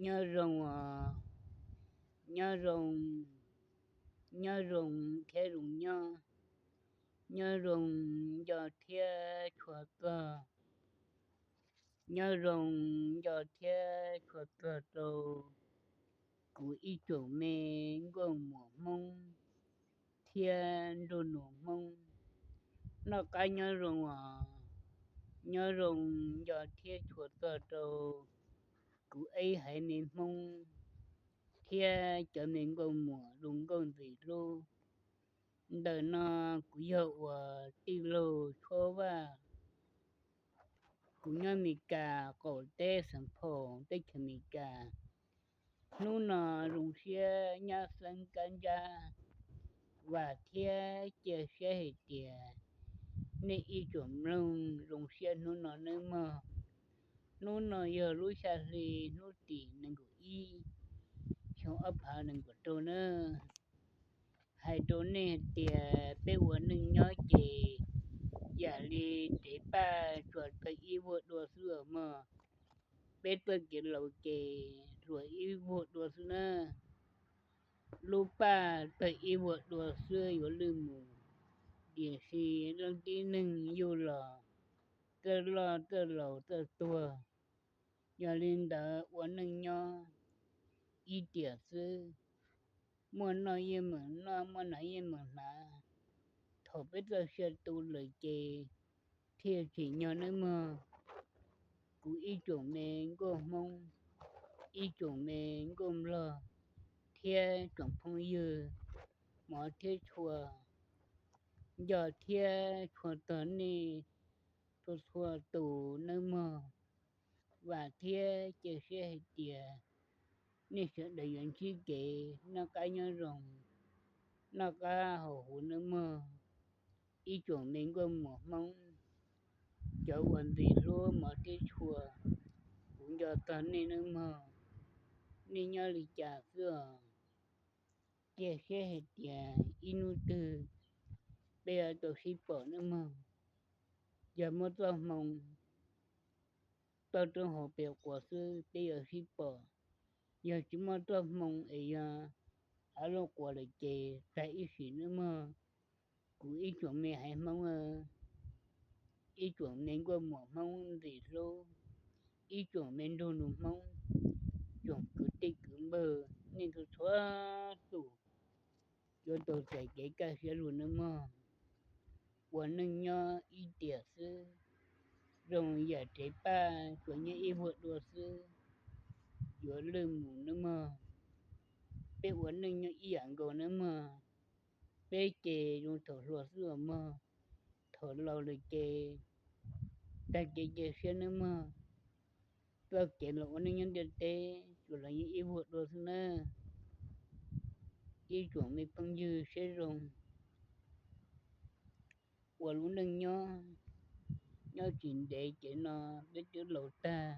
Nyob zoo os, nyob zoo, nyob zoo thiab zoo nyob, nyob zoo nco thiab tshua txog, nyob zoo nco thiab tshua txog rau kuv ib tsoom me nkauj muam Hmoob thiab nraug nus Hmoob. Noj qab nyob zoo os, nyob zoo nco thiab tshua txog rau kuv ib haiv me Hmoob thiab cov me nkauj muam zoo nkauj ntxim hlub. Ntawm no kuv yog uas tij laug Tshuab Vaj, kuv nyob Mes Kas qaum teb Xeev Phaum teb chaws Mes Kas. Hnub no zoo siab nyab xeeb kab ntsab, vam thiab cia siab hais tias nej ib tsoom mloog zoo siab hnub no nawb mog. Hnub no yog lub xya hli hnub tim nees nkaum ib, xyoo ob phav nees nkaum rau nawb. Hais rau nej hais tias peb ua neej nyob ces yam li dev paj tsuas tawg ib vuag dua xwb os mog. Peb txoj kev laus ces hluas ib vuag dua xwb na. Lub paj tawg ib vuag dua xwb yuav lwj mus, tiam sis leej tib neeg yug los txawj loj txawj laus txawj tuag. Yog li ntawd ua neej nyob ib tiam xwb, muaj noj yeej meem noj, muaj hnav yeej meem hnav. Thaum peb txoj sia tu lawm ces thiaj tsim nyog nawb mog. Kuv ib tsoom me nkauj Hmoob, ib tsoom me nkauj Nplog thiab tsoom phooj ywg hmov thiab tshua, nco thiab tshua txog nej txhua txhua tus nawb mog. Vam thiab cia siab hais tias nej sawv daws yuav ntsib kev noj qab nyob zoo, noj qab haus huv nawb mog. Ib tsoom me nkauj muam Hmoob, cov uas ntxim hlub hmov thiab tshua, kuv nco txog nej nawb mog. Nej nyob li cas xwb os? Cia siab hais tias ib hnub twg peb yuav tau sib pom nawb mog. Yog muaj txoj hmoo toj roob hauv pes quas xwb peb yuav sib pom. Yog tsis muaj txoj hmoo es yog av luaj quas lawm ces tag ib sim nawb mog. Kuv ib tsoom me haiv Hmoob, ib tsoom me nkauj muam Hmoob ntxim hlub, ib tsoom me nraug nus Hmoob, tsoom kwv tij kwv npawg, nej txhua txhua tus yuav tau txais kev kaj siab lug nawb mog. Ua neej nyob ib tiam xwb, zoo yam dev paj tsuas nyob ib vuag dua xwb, yuav lwj mus nawb mog. Peb ua neej nyob ib yam nkaus nawb mog. Peb ces zoo thaum hluas xwb os mog, thaum laus lawm ces tag kev cia siab nawb mog. Txoj kev los ua neej nyob ntiaj teb tsuas los nyob ib vuag dua xwb nawb. Ib tsoom me phooj ywg siab zoo, ua lub neej nyob, nyob tsis ntev ces no peb twb laus tag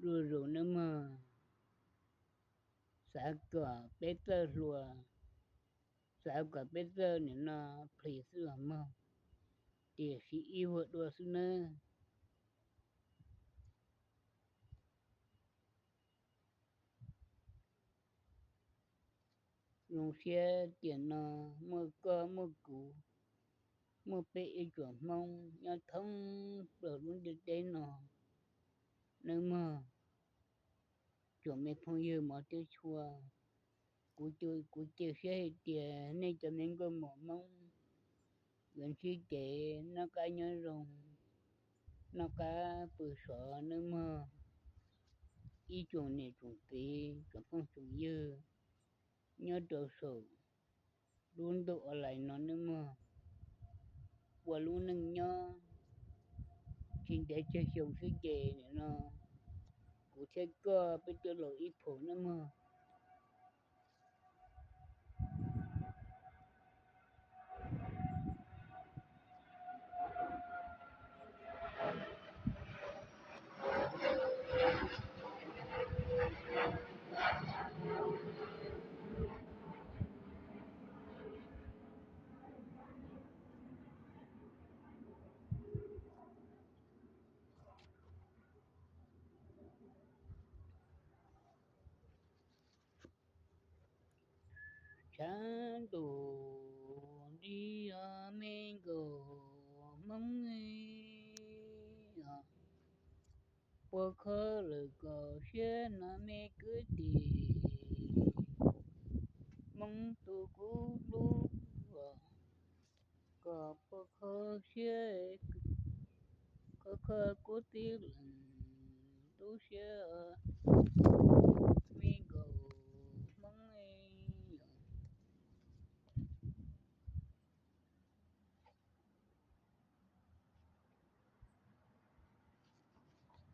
zuj zus nawb mog. Xav kom peb txawj hluas, xav kom peb txawj nim no plis xwb os mog, tiam sis ib vuag dua xwb nawb. Zoo siab tiam no muaj koj muaj kuv, muaj peb ib tsoom Hmoob nyob thoob plaws lub ntiaj teb no nawb mog. Tsoom me phooj ywg hmov thiab tshua, kuv, kuv cia siab hais tias nej cov me nkauj muam Hmoob yuav ntsib kev noj qab nyob zoo, noj qab pw sov nawb mog. Ib tsoom niam tsoom txiv tsoom phooj tsoom ywg nyob rau saum lub ntuj online no nawb mog. Ua lub neej nyob tsis ntev tsawg xyoo xwb ces nim no kuv thiab koj peb twb laus ib phaum nawb mog. Cav ntuj nrig os me nkauj Hmoob, puas kho lawm koj siab no me kwv tij, Hmoob tus kuv hlub, koj puas kho siab, koj kho kuv tib leeg tu siab.